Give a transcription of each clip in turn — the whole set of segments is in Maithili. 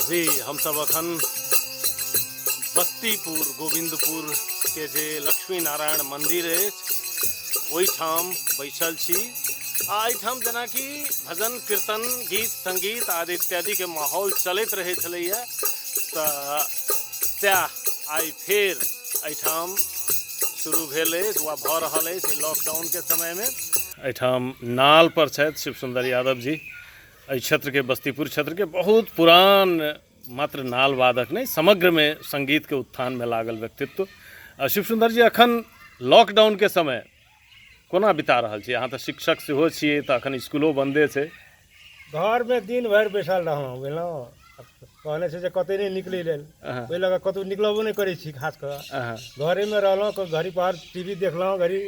अभी हमसब अखन बस्तीपुर गोविंदपुर के जे लक्ष्मी नारायण मंदिर अछि ओहिठाम बैसल छी आ एहिठाम जेनाकि भजन कीर्तन गीत संगीत आदि इत्यादि के माहौल चलैत रहै छलैया तऽ सएह आइ फेर एहिठाम शुरू भेल अछि वा भऽ रहल अछि लॉकडाउन के समय मे। एहिठाम नाल पर छथि शिव सुंदर यादव जी। एहि क्षेत्रके बस्तीपुर क्षेत्रके बहुत पुरान मात्र नाल वादक नहि समग्रमे सङ्गीतके उत्थानमे लागल व्यक्तित्व। शिव सुन्दर जी, अखन लॉकडाउनके समय कोना बिता रहल छी? अहाँ तऽ शिक्षक सेहो छियै, तऽ अखन स्कूलो बन्दे छै। घरमे दिन भरि बैसल रहलहुँ, बुझलहुँ? कहने छै जे कतहु नहि निकलै लेल, ओहि लऽ कऽ कतहु निकलबो नहि करै छी। खास कऽ घरेमे रहलहुँ, घड़ी पहर टी वी देखलहुँ, घड़ी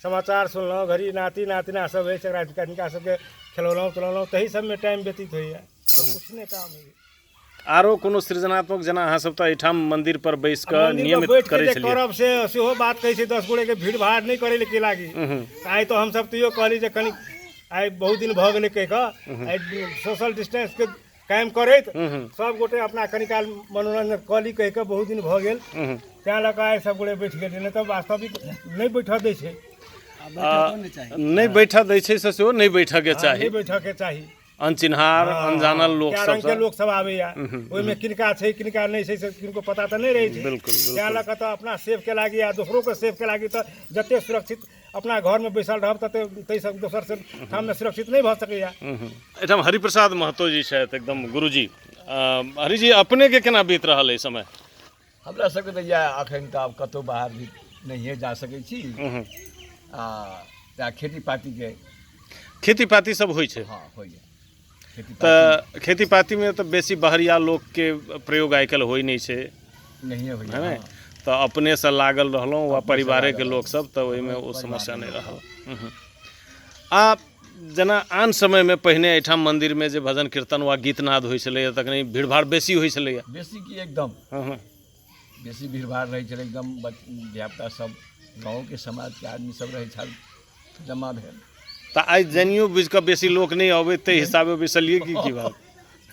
समाचार सुनलहुँ, घड़ी नाति नातिना सब अछि एकरा हिनका सबके खेलौलहुँ पिलौलहुँ, ताहि सबमे टाइम व्यतीत होइए, किछु नहि काम होइए। आरो कोनो सृजनात्मक, जेना अहाँ सब तऽ एहिठाम मंदिर पर बैस कऽ नियमित करै छलियै, करब से सेहो बात कहै छै। 10 गोटे के भीड़ भाड़ नहि करै के लागी आइ तऽ हमसब तैयो कहली जे कनि आइ बहुत दिन भऽ गेलै कहि कऽ आइ सोशल डिस्टेंस के कायम करैत सब गोटे अपना कनि काल मनोरंजन कऽ ली कहि कऽ, बहुत दिन भऽ गेल, तेँ लऽ कऽ आइ सब गोटे बैठ गेलियै, नहि तऽ वास्तविक नहि बैठऽ दै छै। नहि बैठऽ दै छै से सेहो नहि बैठऽके चाही, नहि बैठऽके चाही। अनचिन्हार अनजानल लोक सब रंग के लोक सब आबैया, ओहिमे किनका छै किनका नहि छै से किनको पता तऽ नहि रहै छै। बिल्कुल। तेँ लऽ कऽ तऽ अपना सेफ के लागी आ दोसरो के सेफ के लागी तऽ जते सुरक्षित अपना घरमे बैसल रहब तते ताहिसँ दोसर से ठाममे सुरक्षित नहि भऽ सकैया। एहिठाम हरिप्रसाद महतो जी छथि, एकदम गुरुजी। हरिजी, अपनेके केना बीत रहल एहि समय? हमरा सबके तऽ इएह, एखन तऽ आब कतहु बाहर भी नहिए जा सकै छी आ तैँ खेती पातीके। खेती पाती सब होइ छै? हँ, होइए। तऽ खेती पातीमे तऽ बेसी बहरिया लोकके प्रयोग आइ काल्हि होइ नहि छै। नहिए होइए। है तऽ अपनेसँ लागल रहलहुँ वा परिवारेके लोकसब, तऽ ओहिमे ओ समस्या नहि रहल। आ जेना आन समयमे पहिने एहिठाम मन्दिरमे जे भजन कीर्तन वा गीतनाद होइ छलैए तखन भीड़ भाड़ बेसी होइ छलैए? बेसी की, एकदम बेसी भीड़ भाड़ रहै छलै, एकदम धियापुता सब, गाँवके समाजके आदमी सब रहै छल जमा भेल। तऽ आइ जानियो बुझि कऽ बेसी लोक नहि अबै ताहि हिसाबे बैसलियै की की बात?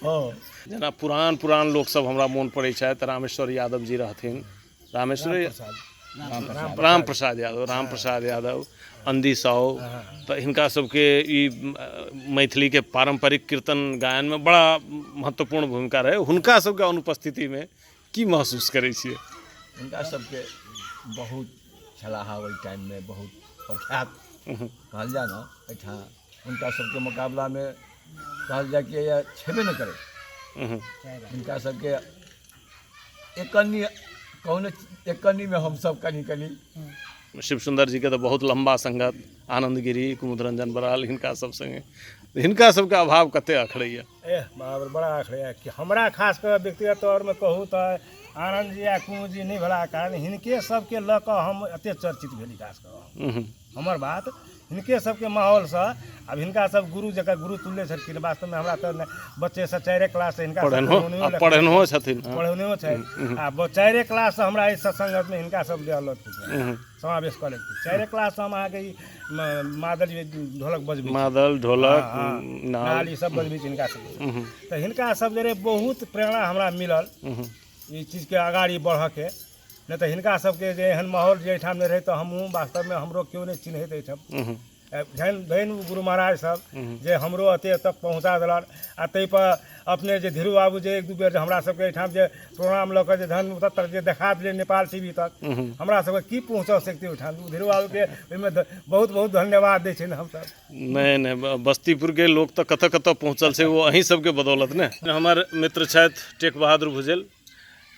हँ। जेना पुरान पुरान लोकसब हमरा मोन पड़ै छथि, रामेश्वर यादव जी रहथिन, रामेश्वर राम प्रसाद यादव, राम प्रसाद यादव, अंदी साहु, तऽ हिनका सबके ई मैथिलीके पारम्परिक कीर्तन गायनमे बड़ा महत्वपूर्ण भूमिका रहै। हुनका सबके अनुपस्थितिमे की महसूस करै छियै? हुनका सबके बहुत छलाह ओहि टाइममे बहुत प्रख्यात कहल जाय ने, एहिठाम हुनका सबके मुकाबलामे कहल जाय कि छेबे नहि करै। हुनका सबके एकन्नी कहुने एकन्नीमे हमसब कनि कनि। शिव सुन्दर जीके तऽ बहुत लम्बा संगत, आनन्द गिरी, कुमुद रंजन बराल, हिनका सब संगे, हिनका सबके अभाव कते अखरैया? एह बाप रे, बड़ा अखरैया। कि हमरा खास कऽ व्यक्तिगत तौरमे कहू तऽ आनन्द जी आ कुमुद जी नहि भेलाक कारण हिनके सबके लऽ कऽ हम एते चर्चित भेली। खास कऽ हमर बात हिनके सबके माहौलसँ। आब हिनका सब गुरु जकाँ गुरु तुल्य छलखिन वास्तवमे। हमरा तऽ बच्चेसँ चारिए क्लाससँ हिनका पढ़ेनहो छथिन, पढ़ेनहो छथि आ चारिए क्लाससँ हमरा एहि सत्संगतमे हिनका सब लऽ समावेश कऽ लेलखिन। चारिए क्लाससँ हम अहाँके ई मादल ढोलक बजबै, मादल ढोलक नाल ई सब बजबै छी हिनका सब। तऽ हिनका सब जरे बहुत प्रेरणा हमरा मिलल ई चीजके अगाड़ी बढ़ऽके। नहि तऽ हिनका सबके जे एहन माहौल जे एहिठाम नहि रहै तऽ हमहूँ वास्तवमे हमरो केओ नहि चिन्हैत एहिठाम। धन धन गुरु महाराज सब जे हमरो एते तक पहुँचा देलक। आ ताहिपर अपने जे धीरू बाबू जे एक दू बेर हमरा सबके एहिठाम जे प्रोग्राम लऽ कऽ जे धन ओतऽ तक जे देखा देलियै नेपाल टी वी तक, हमरा सबके की पहुँचा सकतै ओहिठाम? धीरू बाबूके ओहिमे बहुत बहुत धन्यवाद दै छियनि हमसब। नहि नहि, बस्तीपुरके लोक तऽ कतऽ कतऽ पहुँचल छै ओ अहीं सबके बदौलत ने। हमर मित्र छथि टेक बहादुर भुजेल।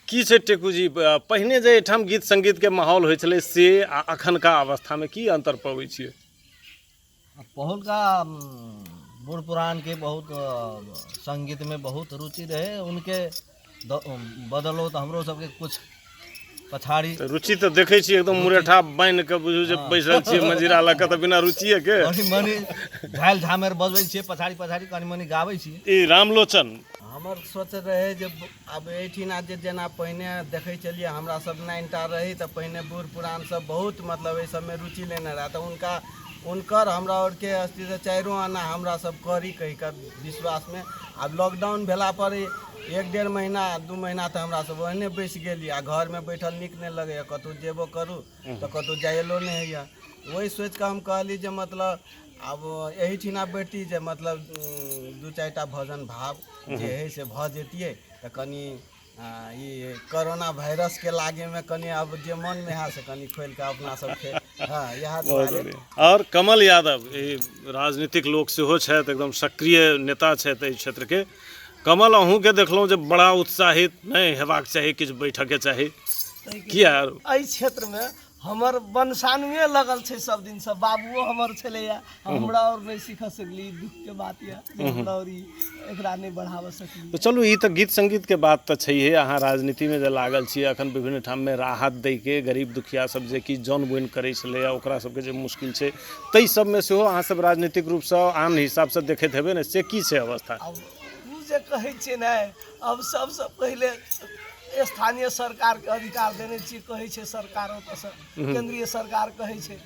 की छै टेकू जी, पहिने जे एहिठाम गीत सङ्गीतके माहौल होइ छलै से आ अखनका अवस्थामे की अन्तर पबै छियै? पहिलुका बूढ़ पुरानके बहुत सङ्गीतमे बहुत रुचि रहै, उनके बदलो तऽ हमरो सबके कुछ पछाड़ी। रुचि तऽ देखै छियै, एकदम मुरेठा बान्हि कऽ बुझू जे बैसल छियै मजीरा लऽ कऽ, तऽ बिना रुचिए के। कनि मनि झालि झामरि बजबै छियै, पछाड़ी पछाड़ी कनि मनि गाबै छियै। ई रामलोचन। हमर सोच रहै जे आब एहिठिना जे जेना पहिने देखै छलियै, हमरा सब नाइनटा रही तऽ पहिने बूढ़ पुरान सब बहुत मतलब एहि सबमे रुचि लेने रहए, तऽ हुनका हुनकर हमरा आरके अस्थिसँ चारिओ आना हमरा सब करी कहि कऽ विश्वासमे। आब लॉकडाउन भेला पर 1-1.5 महीना 2 महीना तऽ हमरा सब ओहने बैसि गेली आ घरमे बैठल नीक नहि लगैए, कतहु जेबो करू तऽ कतहु जाइलो नहि होइए। ओहि सोचिकऽ हम कहली जे मतलब आब एहिठिना बैठती जे मतलब 2-4 टा भजन भाव जे हइ से भऽ जैतियै तऽ कनि ई कोरोना वायरसके लागेमे कनि आब जे मनमे है से कनि खोलिकऽ अपना सबके, हँ इएह दुआरे। आओर कमल यादव ई राजनीतिक लोक सेहो छथि, एकदम सक्रिय नेता छथि एहि क्षेत्रके। कमल, अहूँके देखलहुँ जे बड़ा उत्साहित नहि हेबाक चाही, किछु बैठकके चाही, किया? एहि क्षेत्रमे हमर वंशानुए लगल छै सब दिनसँ, बाबुओ हमर छलैया, हमरा आओर नहि सीख सकली, दुखके बात यऽ जे हमरा आओर ई एकरा नहि बढ़ाबऽ सकली। तऽ चलू, ई तऽ गीत सङ्गीतके बात तऽ छैहे, अहाँ राजनीतिमे जे लागल छी, अखन विभिन्न ठाममे राहत दैके, गरीब दुखिया सब जे कि जन बोनि करै छलैया ओकरा सबके जे मुश्किल छै, ताहि सबमे सेहो अहाँ सब राजनीतिक रूपसँ आन हिसाबसँ देखैत हेबै ने, से की छै अवस्था? आब ओ जे कहै छियै ने, अब सबसँ पहिले स्थानीय सरकारके अधिकार देने छियै, कहै छै सरकार, ओतऽसँ केन्द्रीय सरकार कहै छै।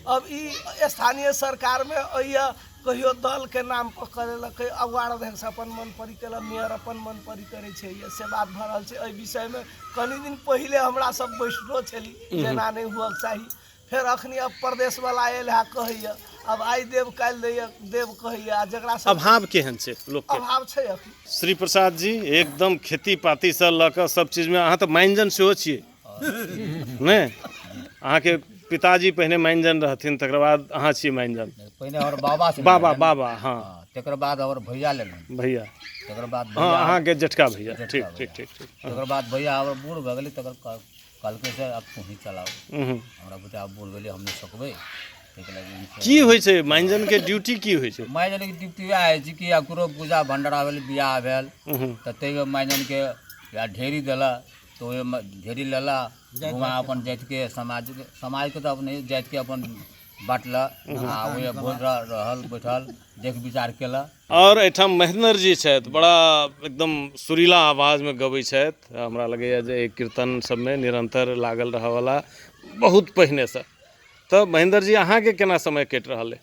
अब ई स्थानीय सरकारमे अइए कहियो दलके नाम पर करेलक, कहियो वार्ड अध्यक्ष अपन मन परी केलक, मेयर अपन मन परी करै छै, ये से बात भऽ रहल छै। एहि विषयमे कनि दिन पहिले हमरा सब बैठलो छली जेना नहि हुअके चाही, फेर अखनी अब प्रदेशवला आयल है कहैया अब आइ देव काल्हि दैया देव कहैया, आ जकरा सब अभाव केहन छै लोकके? अभाव छै अखनी। श्री प्रसाद जी, एकदम खेती पातीसँ लऽ कऽ सब चीजमे अहाँ तऽ माइनजन सेहो छियै नहि? अहाँके पिताजी पहिने माइनजन रहथिन, तकर बाद अहाँ छियै माइनजन। पहिने हमर बाबा छलखिन। बाबा, बाबा, हाँ। हाँ, तकर बाद हमर भैया लेलनि। भैया। तकर बाद हाँ, भैया अहाँके जेठका भैया। जेठका ठीक भैया। ठीक ठीक ठीक। तकर बाद भैया हमर बूढ़ भऽ गेलै, तकर कहलकै से आब तोही चलाओ, हमरा बुते आब बूढ़ भेलै, हम नहि सकबै, ताहिके लागि। की होइ छै माइनजनके ड्यूटी, की होइ छै? माइनजनके ड्यूटी वएह होइ छै कि आब ककरो पूजा भण्डारा भेल, बियाह भेल, तऽ ताहिमे माइनजनके या ढेरी देलक तऽ ओहिमे ढेरी लेलक, वहाँ अपन जातिके समाजके समाजके तऽ अपने जातिके अपन बाँटलक आ ओहि भोज रहल बैठल देख विचार केलक। आओर एहिठाम महेन्द्र जी छथि, बड़ा एकदम सुरीला आवाजमे गबै छथि। हमरा लगैए जे एहि कीर्तन सबमे निरन्तर लागल रहऽवला बहुत पहिनेसँ। तऽ महेन्द्र जी, अहाँके केना समय कटि रहल अइ?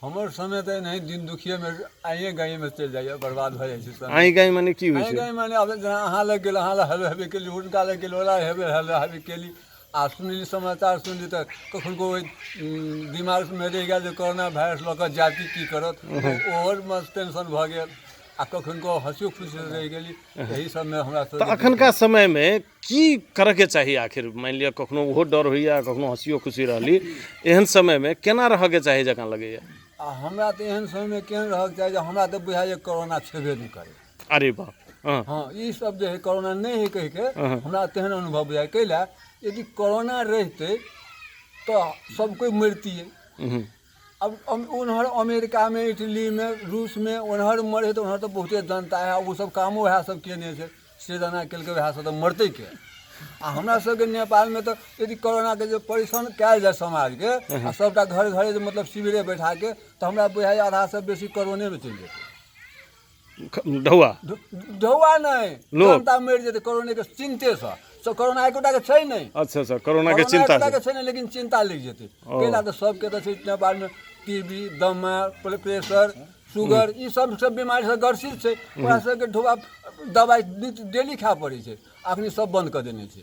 हमर समय तऽ एनाही दिन दुखिएमे आइए गाइएमे चलि जाइए, बर्बाद भऽ जाइ छै समय। आइ गाइ मने की होइ आइ छै? गाइ मने आब जेना अहाँ लग गेल, अहाँ लग हेबे हेबे केली, हुनका लग गेल ओला हेबे हेबे हेबे केली, आ सुनली समाचार सुनली तऽ कखनो ओहि दिमागमे रहि गेल जे कोरोना वायरस लऽ कऽ जाति की करत, ओहोमे टेंशन भऽ गेल, आ कखनो हँसियो खुशी रहि गेली, एहि सबमे हमरा तऽ सब। अखनका समयमे की करऽके चाही आखिर? मानि लिअ कखनो ओहो डर होइए, कखनो हँसियो खुशी रहली, एहन समयमे केना रहऽके चाही जकाँ लगैए? आ हमरा तऽ एहन समयमे केहन रहऽके चाही जे हमरा तऽ बुझाइए कोरोना छेबे नहि करै। अरे बाप! हँ हाँ, ई सब जे है कोरोना नहि है कहिके हँ। हमरा तेहन अनुभव बुझाइ। कैला यदि कोरोना रहितै तऽ सब कोइ मरितियै। अब ओनहर अमेरिकामे, इटलीमे, रूसमे ओनहर मरै तऽ ओनहर तऽ बहुते जनता है, ओ सब कामो वएह सब केने छै, से जेना केलकै वएह सब तऽ मरतै के? आ हमरा सबके नेपालमे तऽ यदि कोरोनाके जे परेशान कयल जाय समाजके आ सबटा घर घरे जे मतलब शिविरे बैठाके, तऽ हमरा बुझाइए आधासँ बेसी कोरोनेमे चलि जेतै। ढौआ ढौआ नहि, लोक। जनता मरि जेतै कोरोनाके चिन्तेसँ। सब कोरोना एकोटाके छै नहि। अच्छा अच्छा, कोरोनाके चिन्ता एकोटाके छै नहि, लेकिन चिन्ता लागि जेतै। कैला तऽ सबके तऽ छै नेपालमे टीबी, दमा, प्रेशर, शुगर, ई सब सब बीमारीसँ ग्रसित छै। ओकरा सबके ढौआ दबाइ डेली खाय पड़ै छै, अखनी सब बन्द कऽ देने छै।